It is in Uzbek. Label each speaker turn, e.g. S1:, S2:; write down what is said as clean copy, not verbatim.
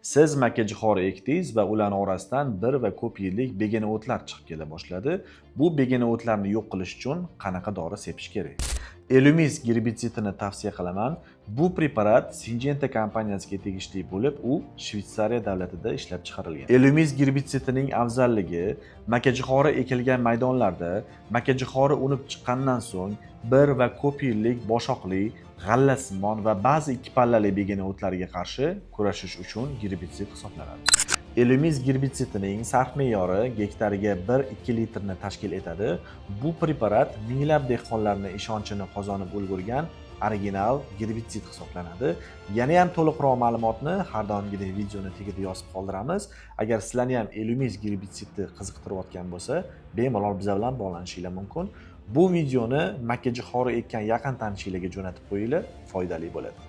S1: Siz makkajo'xori ekdingiz va ularni orasidan bir va ko'p yillik begona o'tlar chiqib kela boshladi. Bu begona o'tlarni yo'q qilish uchun qanaqa dori sepish kerak? Elumis gerbitsidini tavsiya qilaman. Bu preparat Syngenta kompaniyasiga tegishli bo'lib, u Shvetsariya davlatida ishlab chiqarilgan. Elumis gerbitsidining afzalligi: makkajo'xori ekilgan maydonlarda makkajo'xori unib chiqqandan so'ng bir va ko'p yillik boshoqli, g'allasimon va ba'zi ikki pallali begona o'tlarga qarshi kurashish uchun gerbitsid hisoblanadi. Elumis gerbitsidining sarf me'yori gektariga 1-2 litrni tashkil etadi. Bu preparat minglab dehqonlarni ishonchini qozonib ulgurgan original gerbitsid hisoblanadi. Yana ham to'liqroq ma'lumotni har doimgidek videoni tagida yozib qoldiramiz. Agar sizlarni ham Elumis gerbitsidi qiziqtirayotgan bo'lsa, bemalol bizlar bilan bog'lanishinglar mumkin. Bu videoni makkajo'xori ekkan yaqin tanishinglarga jo'natib qo'yinglar, foydali bo'ladi.